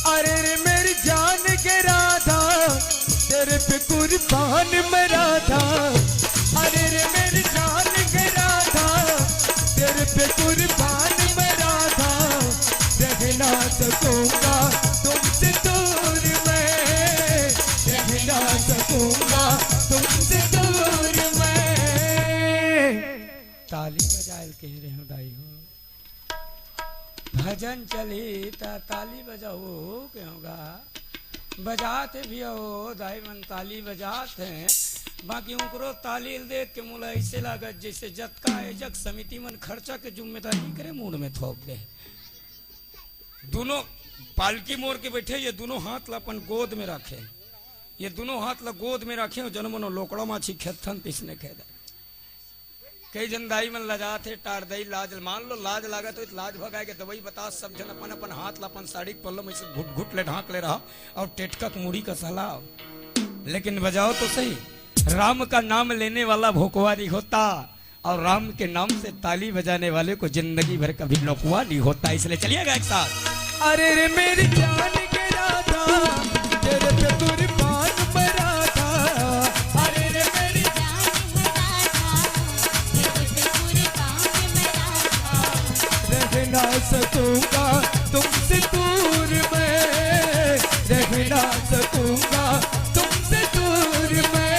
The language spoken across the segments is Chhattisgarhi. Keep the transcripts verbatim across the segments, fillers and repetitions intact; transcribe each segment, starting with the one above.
अरे रे मेरी जान के राधा, तेरे पे कुर्बान मैं राधा। अरे रे मेरी जान के राधा, तेरे पे कुर्बान मैं राधा। रह ना सकूंगा तुमसे दूर मैं, रह ना सकूंगा तुमसे दूर मैं। ताली बजाए ल कह रहे हो दाई हो, भजन चली त ताली बजाओ के होगा। बजात हे भैया, ओ दाई मन ताली बजात हे, बाकी उनकरो ताली ल देख के मोला ऐसे लागत जैसे जतका आयोजक समिति मन खर्चा के जिम्मेदारी करे मूड में थोप दे। दोनों पालकी मोर के बैठे, ये दोनों हाथ ला अपन गोद में रखे, ये दोनों हाथ ला गोद में रखे, जनो मनो लोकड़ा माछी खेथन तिसने खेदा। कई जन दाई मन लजात हे, टार दई लाज, मान लो लाज लागत हो, लाज भगाए के दवाई बता, सब जन अपन अपन हाथ ला अपन साड़ी के पल्लो में से घुट घुट ले ढांक ले रहा और टेटका के मुड़ी का सहलाओ, लेकिन बजाओ तो सही। राम का नाम लेने वाला भोकवा नहीं होता, और राम के नाम से ताली बजाने वाले को जिंदगी भर कभी नौकवा नहीं होता। इसलिए चलिएगा एक साथ। अरे रे मेरी जान के राधा, तेरे पे कुर्बान मैं राधा। अरे रे मेरी जान के राधा, तेरे पे कुर्बान मैं राधा। रह ना सकूंगा तुमसे दूर मैं, रह ना सकूंगा तुमसे दूर मैं।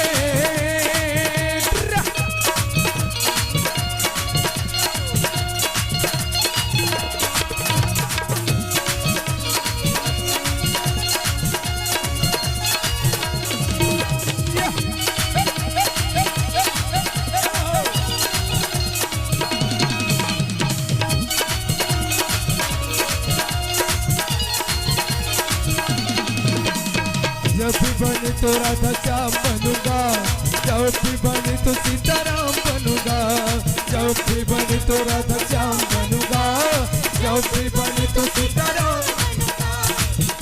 जब भी बने तो राधा श्याम बनूंगा, जब भी बने तो सीताराम बनूंगा, जब भी बने तो राधा श्याम बनूंगा, जब भी बने तो सीताराम।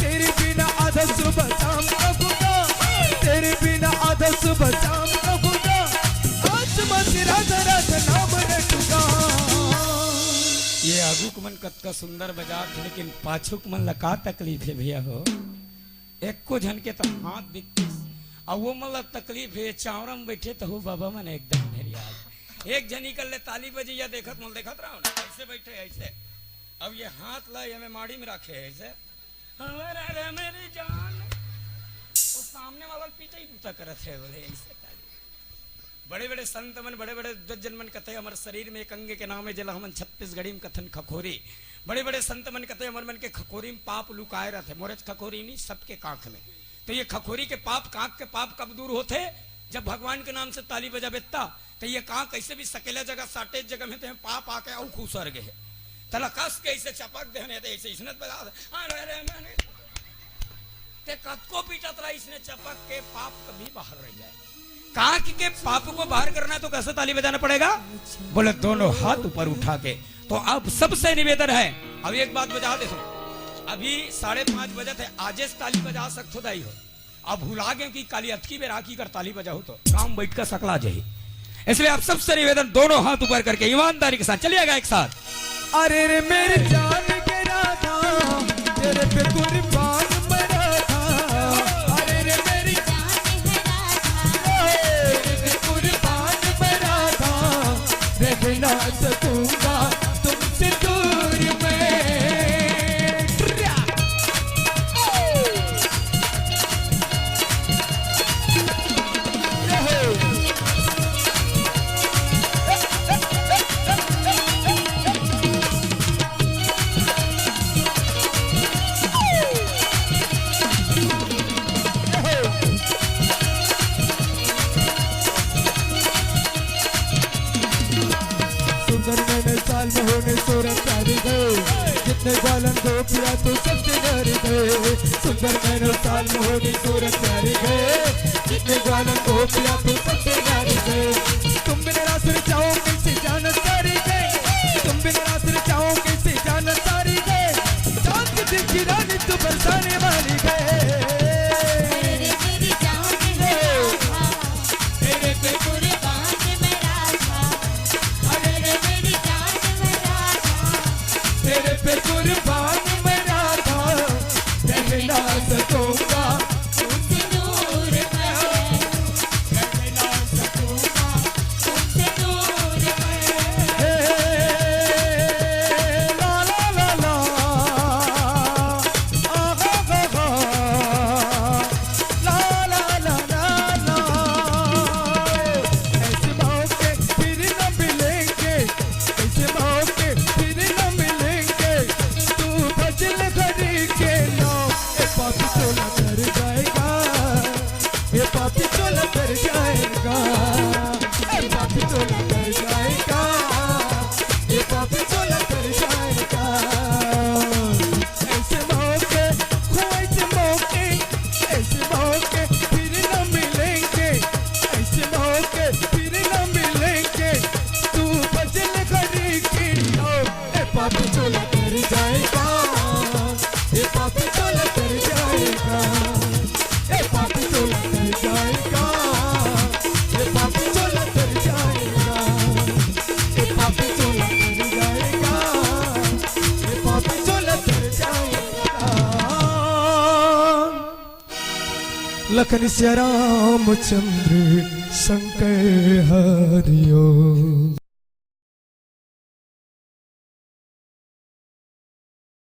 तेरे बिना आधा सुबह शाम लगूंगा, तेरे बिना आधा सुबह शाम लगूंगा, आसमां से राधा राधा नाम रटूंगा। ये आगू के मन कतका सुंदर बजात हे, लेकिन पाछू के मन ला का तकलीफ हे भैया हो? एको झन के तो हाथ दिखतिस, अउ वो मन ला तकलीफ हे, चावरा में बैठे तो हो बाबा मन एकदम भेरिया। एक झनी कर ले ताली बजैया देखत, मोला देखत रहो ना, ऐसे बैठे, ऐसे। अब ये हाथ ला ये में माड़ी में रखे हे, ऐसे। अरे, अरे, मेरी जान। वो सामने वाला पीछे ही बूता करत हे, बोले, ऐसे ताली। बड़े-बड़े संत मन, बड़े-बड़े दज्जन मन कथे, हमर शरीर में एक अंग के नाम हे, जेला हमन छत्तीसगढ़ी में कथन खखोरी। बड़े-बड़े संत मन कथे, हमर मन के खखोरी में पाप लुकाए रथे। मोरेच खखोरी नहीं, सबके कांख में। तो ये खखोरी के पाप, कांख के पाप कब दूर होथे? जब भगवान के नाम से ताली बजाबे त। तो ये कांख कैसे भी सकेला जगह, साटे जगह में ते पाप आके अउ खुसर गे हे। तला कस के ऐसे चपक दे, नहीं तो ऐसे इसने बजा दे। अरे, अरे, मैंने ते कतको पीटत रहा, इसने चपक के पाप कभी बाहर रह जाए। कांख के पाप को बाहर करना है तो कैसे ताली बजाना पड़ेगा? बोले दोनों हाथ ऊपर उठा के। तो अब सबसे निवेदन है, अब एक बात बजा दे, अभी साढ़े पांच बजे थे, आजे से ताली बजा सकथो दाई हो। अब भुला गए कि काली अतकी बेर आकी कर ताली बजाओ तो काम बैठ कर सकला जाही। इसलिए आप सबसे निवेदन, दोनों हाथ ऊपर करके ईमानदारी के साथ चलिएगा एक साथ। अरे रे मेरी जान के राधा, तेरे पे कुर्बान मैं राधा। अरे रे मेरी जान के राधा, तेरे पे कुर्बान मैं राधा। रह ना सकूंगा तुमसे दूर मैं। सुंदर मैंने साल में होने सोरन प्यारी गए, जितने ग्वालन गोपिया तो सबसे प्यारी गए। सुंदर मैंने साल में होने सोरन प्यारी गए, जितने ग्वालन गोपिया तो सबसे प्यारी गए। तुम बिन रास रचाओ कैसे जान सारी गए, तुम बिन रास रचाओ कैसे जान सारी गए। चांद देखी रानी तू बरसाने वाली गए। मेरे तेरी जान है, तेरे पे कुर्बान लखन सिया रामचंद्र शंकर हरिओ।